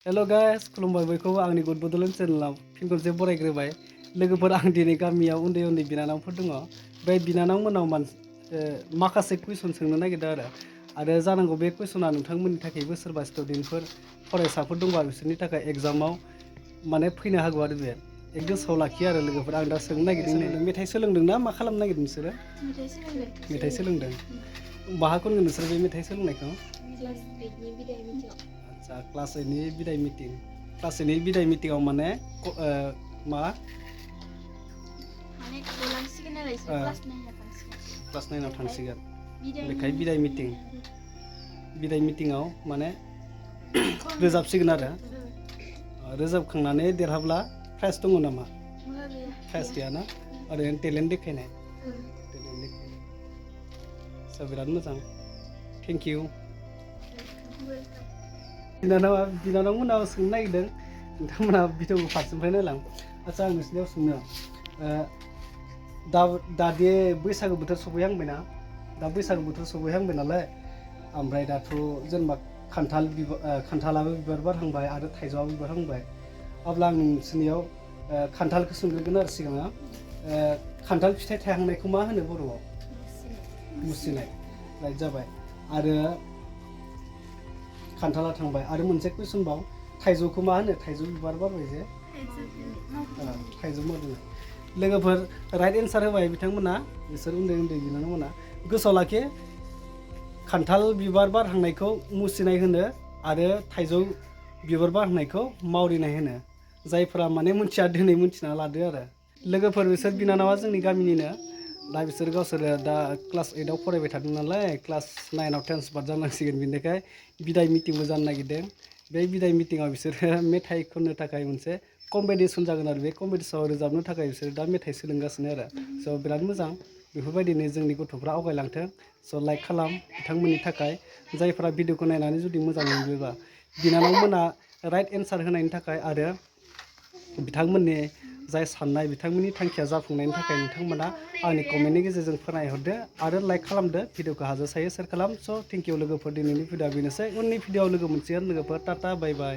hello guys खुलुमबाय बयखौबो आंनि गुड बडलेण्ड चेनेलाव फिन खनसे बरायग्रोबाय लोगोफोर आं दिनै गामियाव उन्दै उन्दै बिनानावफोर दङ बे बिनानावमोनाव माखासे कुइसन सोंनो नागिरदों आरो जानांगौ बे कुइसना नोंथांमोननि थाखायबो सोरबा स्टुडेन्टफोर फरायसाफोर दंबा बिसोरनि थाखाय एग्जामाव माने फैनो हागौ आरो बे गोसोआव लाखियो आरो लोगोफोर आं दा सोंनो नागिरदों मेथाइ सोलोंदों ना मा खालामनो नागिरदों नोंसोरो मेथाइ सोलोंदों बाहा खनगोन नोंसोर बे मेथाइ सोलोंनायखौ आच्छा क्लास 8 नि बिदाय मिटिं क्लास 8 नि बिदाय मिटिंआव माने मा माने गलांसिगोन आरो क्लास 9 आव थांसिगोन बेखाय बिदाय मिटिंआव माने रोजाबसिगोन आरो रोजाबखांनानै देरहाब्ला प्राइज दङ नामा प्राइज गैयाना ओरैनो टेलेन्ट देखायनाय बिराद मोजां थेंक इउ बिनानावमोनाव सोंनो नागिरदों नोंथांमोना भिडिअखौ फारसेनिफ्राय नायलां आच्छा आं नोंसोरनियाव सोंनो दादि बैसागु बोथोर सफैहांबायना दा बैसागु बोथोर सफैहांबाय नालाय ओमफ्राय दाथ' जेनेबा खान्थालाबो बिबार बारहांबाय आरो थाइजौआबो बिबार बारहांबाय अब्ला आं नोंसोरनियाव खान्थालखौ सोंग्रोगोन आरो सिगाङाव खान्थाल फिथाइ थायहांनायखौ मा होनो बर'आव मुसिनाय राइट जाबाय आरो खान्थाला थांबाय आरो मोनसे कुइसन बाव थाइजौखौ मा होनो थाइजौ बिबार बारबाय जे थाइजौ मोदोमनाय लोगोफोर राइट एन्सार होबाय बिथांमोना बिसोर उन्दै उन्दै बिनानावमोना गोसोआव लाखि खान्थाल बिबार बारहांनायखौ मुसिनाय होनो आरो थाइजौ बिबार बारहांनायखौ मावरिनाय होनो जायफोरा माने मोनथिया दिनै मोनथिना लादो आरो लोगोफोर बिसोर बिनानावा जोंनि गामिनिनो दा बिसोर गावसोरो दा क्लास 8 आव फरायबाय थादों नालाय क्लास 9 आव ट्रेन्सफार जानांसिगोन बिनिखाय बिदाय मिटिंबो जानो नागिरदों बे बिदाय मिटिंआव बिसोरो मेथाइ खननो थाखाय मोनसे कम्पिटिसन जागोन आरो बे कम्पिटिसनाव रोजाबनो थाखाय बिसोरो दा मेथाइ सोलोंगासिनो आरो स' बिराद मोजां बेफोरबायदिनो जोंनि गथ'फ्रा आवगायलांथों स' लाइक खालाम बिथांमोननि थाखाय जायफ्रा भिडिअखौ नायनानै जुदि मोजां मोनोबा बिनानावमोना राइट एन्सार होनायनि थाखाय आरो बिथांमोननि जाय साननाय बिथांमोननि थांखिया जाफुंनायनि थाखाय नोंथांमोना आंनि कमेन्टनि गेजेरजों फोरमायहरदो आरो लाइक खालामदो भिडिअखौ हाजासे शेयार खालाम स' थेंक इउ लोगोफोर दिनैनि भिडिअआ बेनोसै उननि भिडिअआव लोगो मोनसिगोन लोगोफोर टाटा बाय बाय